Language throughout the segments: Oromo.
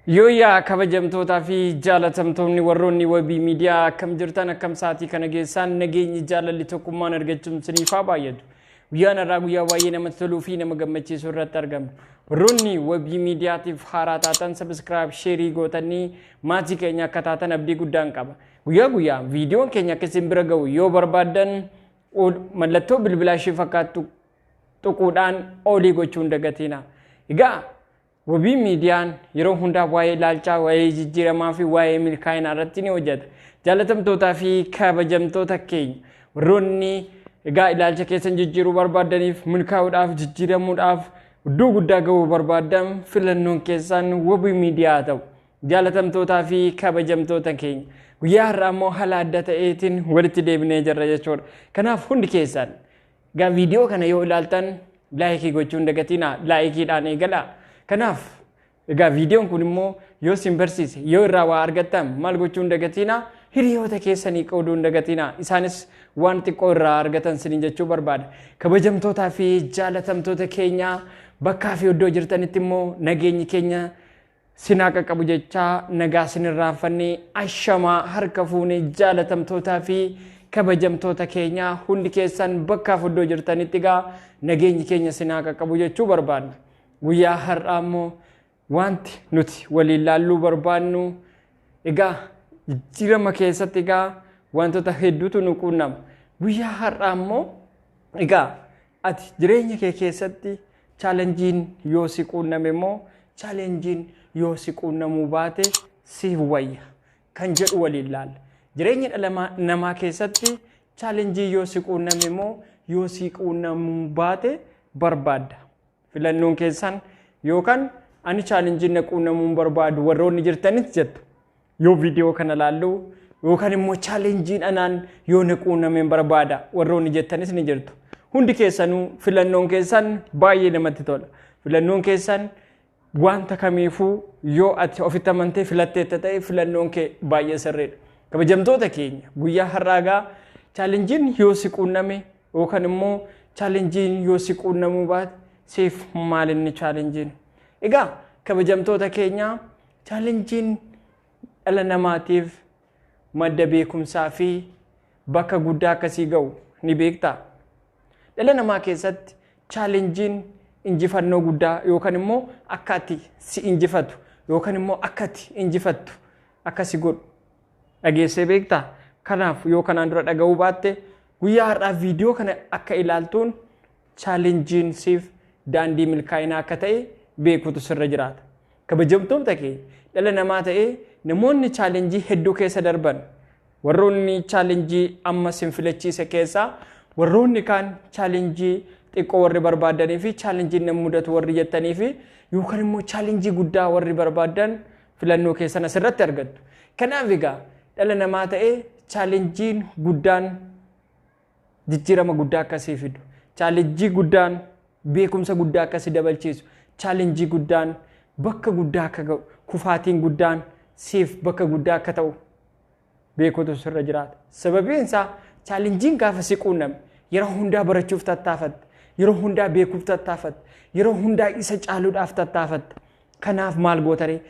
Yooyyaa kabajamtootaa fi jaalatamtoonni warroonni Wabii Miidiyaa, akkam jirtan? Akkam sa'aatii kana geessaan? Nageenyi, jaalalli, tokkummaan argachuun isiniif haa baay'atu. Guyyaan har'aa guyyaa baay'ee namatti toluu fi nama gammachiisu irratti argamna. Warroonni Wabii Miidiyaatiif haaraa taatan subscribe, share gootanii maatii keenya akka taatan abdii guddaan qaba. Guyyaa guyyaa viidiyoon keenya akka isin bira ga'u yoo barbaaddan mallattoo bilbilaa ishee fakkaattu tuquudhaan all gochuun dagatina. Egaa Wabii Miidiyaan yeroo hundaa waa'ee ilaalchaa, waa'ee jijjiiramaa fi waa'ee milkaa'inaa irratti ni hojjeta. Jaalatamtootaa fi kabajamtoota keenya, warroonni egaa ilaalcha keessan jijjiiruu barbaaddaniif, milkaa'uudhaaf, jijjiiramuudhaaf, iddoo guddaa ga'uu barbaaddan, filannoon keessan Wabii Miidiyaa ta'u. Jaalatamtootaa fi kabajamtoota keenya, guyyaa har'aa immoo haala adda ta'eetiin walitti deebinee jirra jechuudha. Kanaaf hundi keessan egaa viidiyoo kana yoo ilaaltan like gochuun dagatinaa, likeiidhaan eegalaa. Kanaaf egaa viidiyoon kun immoo yoo isin barsiise, yoo irraa waa argattan, maal gochuun dagatinaa? Hiriyoota keessanii qooduu hin dagatinaa. Isaanis waan xiqqoo irraa argatan sinin jechuu barbaada. Kabajamtootaa fi jaalatamtoota keenya, bakkaa fi iddoo jirtanitti immoo nageenyi keenya sinaa qaqqabu jechaa, nagaa sinirraanfannee, ashamaa, harka fuunee, jaalatamtootaa fi kabajamtoota keenya, hundi keessan bakkaa fi iddoo jirtanitti egaa nageenyi keenya sinaa qaqqabu jechuu barbaadna. Guyyaa har'aa immoo wanti nuti waliin laalluu barbaannu, egaa jijjiirama keessatti egaa wantoota hedduutu nu quunnama. Guyyaa har'aa immoo egaa ati jireenya kee keessatti challengeiin yoo si quunname immoo challengeiin yoo si quunnamuu baate siif wayya kan jedhu waliin laalla. Jireenya dhala namaa keessatti challenge yoo si quunname immoo yoo si quunnamuu baate barbaadda? Filannoon keessan yookaan ani challengeiin na quunnamuu hin barbaadu warroonni jirtanis jettu yoo viidiyoo kana laallu, yookaan immoo challengeiin anaan yoo na quunname hin barbaada warroonni jettanis ni jirtu. Hundi keessanuu filannoon keessan baay'ee namatti tola. Filannoon keessan wanta kamiifuu yoo ati ofitti amantee filatteetta ta'e, filannoon kee baay'ee sirriidha. Kabajamtoota keenya, guyyaa har'aa gaa challengeiin yoo si quunname yookaan immoo challengeiin yoo si quunnamuu baate siif maal inni challengeiin? Egaa kabajamtoota keenya, challengeiin dhala namaatiif madda beekumsaa fi bakka guddaa akkasii ga'u ni beektaa? Dhala namaa keessatti challengeiin injifannoo guddaa yookaan immoo akka ati si injifatu yookaan immoo akka ati injifattu akka si godhu dhageessee beektaa? Kanaaf yoo kanaan dura dhaga'uu baatte, guyyaa har'aa viidiyoo kana akka ilaaltuun challengeiin siif daandii milkaa'inaa akka ta'e beekutu sirra jiraata. Kabajamtoota keenya, dhala namaa ta'ee namoonni challenge hedduu keessa darban, warroonni challenge amma sin filachiise keessaa warroonni kaan challenge xiqqoo warri barbaadanii fi challengeiin nama mudatu warri jettanii fi yookaan immoo challenge guddaa warri barbaadan filannoo keessan asirratti argattu. Kanaaf egaa dhala namaa ta'ee challengeiin guddaan jijjiirama guddaa akkasii fidu. Challenge guddaan beekumsa guddaa akkasii dabalchiisu. Challenge guddaan bakka guddaa akka ga'u, kufaatiin guddaan siif bakka guddaa akka ta'u beekutu sirra jiraata. Sababiin isaa challengeiin gaafa si quunname yeroo hundaa barachuuf tattaafatte, yeroo hundaa beekuuf tattaafatte, yeroo hundaa isa caaluudhaaf tattaafatte. Kanaaf maal gootaree?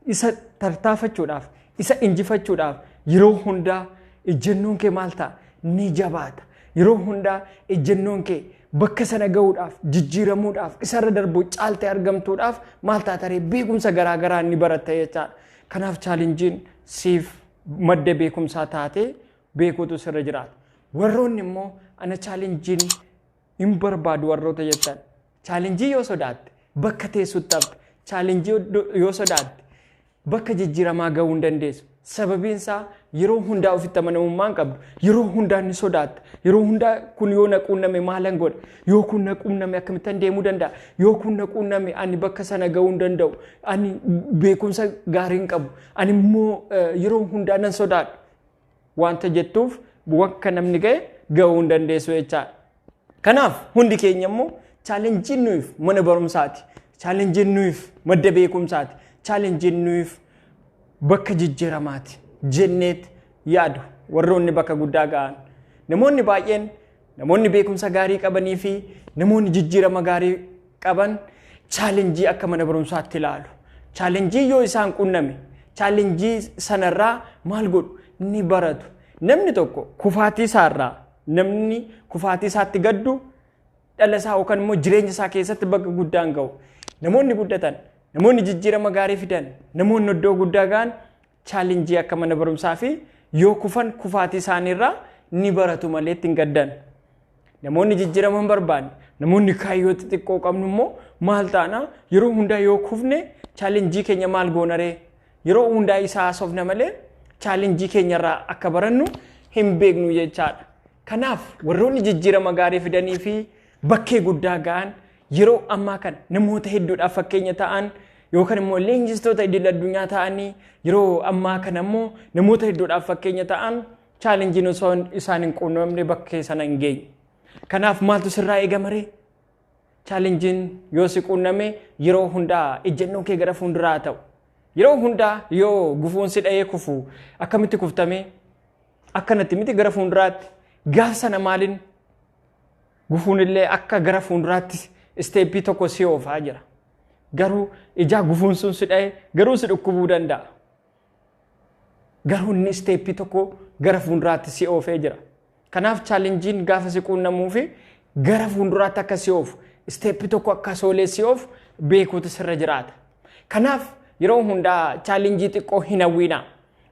Isa tattaafachuudhaaf, isa injifachuudhaaf yeroo hundaa ejjennoon kee maal ta'a? Ni jabaata. Yeroo hundaa ejjennoon kee bakka sana ga'uudhaaf, jijjiiramuudhaaf, isarra darbu caaltee argamtuudhaaf maal taataree? Beekumsa garaagaraa ni baratta jechaadha. Kanaaf challengeiin siif madda beekumsaa taatee beekuutu sirra jiraata. Warroonni immoo ana challengeiin hin barbaadu warroota jettan, challenge yoo sodaatte bakka teessutti hafte. Challenge yoo sodaatte bakka jijjiiramaa ga'uu hin dandeessu. Sababiin isaa yeroo hundaa ofitti amanamummaa hin qabdu. Yeroo hundaa ni sodaatta. Yeroo hundaa kun yoo na quunname maalan godha? Yoo kun na quunname akkamittan deemuu danda'a? Yoo kun na quunname ani bakka sana ga'uu hin danda'u. Ani beekumsa gaarii hin qabu. Ani immoo yeroo hundaa nan sodaadha. Wanta jettuuf bakka namni ga'e ga'uu hin dandeessu jechaadha. Kanaaf hundi keenya immoo challengeiin nuyiif mana barumsaati. Challengeiin nuyiif madda beekumsaati. Challengeiin nuyiif bakka jijjiiramaati jenneet yaadu warroonni bakka guddaa ga'an. Namoonni baay'een, namoonni beekumsa gaarii qabanii fi namoonni jijjiirama gaarii qaban challenge akka mana barumsaatti ilaalu. Challenge yoo isaan qunname, challenge sanarraa maal godhu? Ni baratu. Namni tokko kufaatii isaarraa, namni kufaatii isaatti gaddu dhala isaa yookaan immoo jireenya isaa keessatti bakka guddaan ga'u. Namoonni guddatan, namoonni jijjiirama gaarii fidan, namoonni iddoo guddaa ga'an challenge akka mana barumsaa fi yoo kufan kufaatii isaaniirraa ni baratu malee ittiin gaddan. Namoonni jijjiirama hin barbaanne, namoonni kaayyoo xixiqqoo qabnu immoo maal taana? Yeroo hundaa yoo kufne challenge keenya maal goonaree? Yeroo hundaa isaa haasofna malee challenge keenyarraa akka barannu hin beeknu jechaadha. Kanaaf warroonni jijjiirama gaarii fidanii fi bakkee guddaa ga'an, yeroo ammaa kana namoota hedduudhaaf fakkeenya ta'an, yookaan immoo leenjistoota idil addunyaa ta'anii yeroo ammaa kana immoo namoota hedduudhaaf fakkeenya ta'an, challengeiin osoo isaan hin quunnamne bakkee sana hin geenye. Kanaaf maaltu sirraa eegama ree? Challengeiin yoo si quunname yeroo hundaa ejjennoo kee gara fuulduraa ta'u. Yeroo hundaa yoo gufuun si dha'ee kufu, akkamitti kuftame? Akkanatti miti, gara fuulduraatti. Gaaf sana maaliin gufuun illee akka gara fuulduraatti step tokko si oofaa jira. Garuu ijaa gufuun sun si dha'e, garuu si dhukkubuu danda'a. Garuu inni step tokko gara fuulduraatti si oofee jira. Kanaaf challengeiin gaafa si quunnamuu fi gara fuulduraatti akka si oofu, step tokko akka soolee si oofu beekuutu sirra jiraata. Kanaaf yeroo hundaa challenge xiqqoo hin hawwiinaa.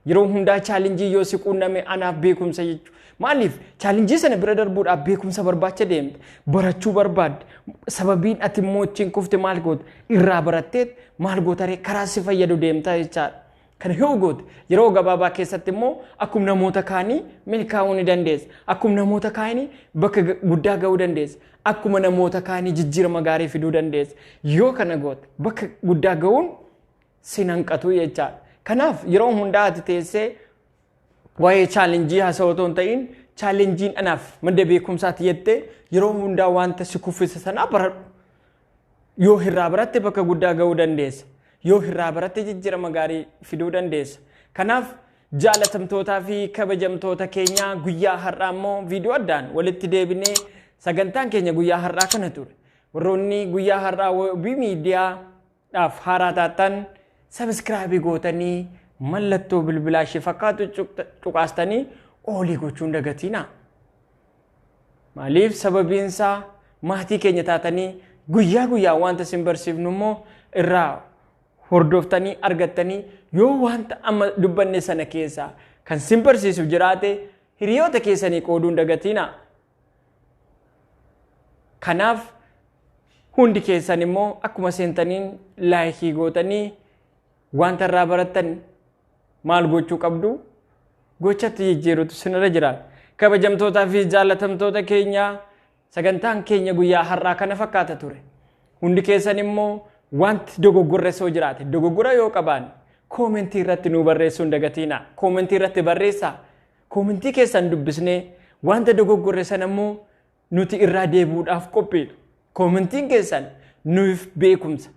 Yeroo hundaa challenge yoo si quunname anaaf beekumsa jechuudha. Maaliif? Challenge sana bira darbuudhaaf beekumsa barbaacha deemte, barachuu barbaadde. Sababiin ati immoo ittiin kufte maal goote? Irraa baratteet maal gootaree? Karaa si fayyadu deemtaa jechaadha. Kana yoo goote yeroo gabaabaa keessatti immoo akkuma namoota kaanii milkaa'uu ni dandeessa. Akkuma namoota kaanii bakka guddaa ga'uu dandeessa. Akkuma namoota kaanii jijjiirama gaarii fiduu dandeessa. Yoo kana goote bakka guddaa ga'uun sin hanqatu jechaadha. Kanaaf yeroo hundaa ati teessee waa'ee challenge haasa'u otoo hin ta'in, challengeiin anaaf madda beekumsaati jettee yeroo hundaa wanta si kuffise sanaa baradhu. Yoo irraa baratte bakka guddaa ga'uu dandeessa. Yoo irraa baratte jijjiirama gaarii fiduu dandeessa. Kanaaf jaalatamtootaa fi kabajamtoota keenyaa, guyyaa har'aa immoo viidiyoo addaan walitti deebinee sagantaan keenya guyyaa har'aa kana ture. Warroonni guyyaa har'aa Wabii Miidiyaadhaaf haaraa taatan, subscribe gootanii mallattoo bilbilaa ishee fakkaatu cuqaastanii all gochuun dagatiina. Maaliif? Sababiin isaa maatii keenya taatanii guyyaa guyyaa wanta isin barsiifnu immoo irraa hordoftanii argattanii, yoo wanta amma dubbanne sana keessaa kan sin barsiisuuf jiraate hiriyoota keessanii qooduun dagatiina. Kanaaf hundi keessan immoo akkuma seentaniin like gootanii wanta irraa barattan maal gochuu qabdu? Gochatti jijjiirutu sinirra jiraata. Kabajamtootaa fi jaalatamtoota keenya, sagantaan keenya guyyaa har'aa kana fakkaata ture. Hundi keessan immoo wanti dogoggorre soo jiraate, dogoggora yoo qabaanne comment irratti nuu barreessuu hin dagatiina. Comment irratti barreessaa. Comment keessan dubbisnee wanta dogoggorre sana immoo nuti irraa deebi'uudhaaf qophiidha. Commentiin keessan nuuf beekumsa.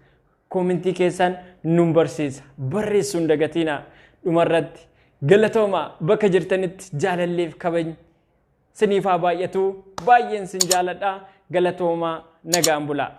Comment keessan nu barsiisa. Barreessuu hin dagatiina. Dhumarratti galatoomaa, bakka jirtanitti jaalalleef kabajni siniif haa baay'atu. Baay'een sin jaaladha. Galatoomaa, nagaan bulaa.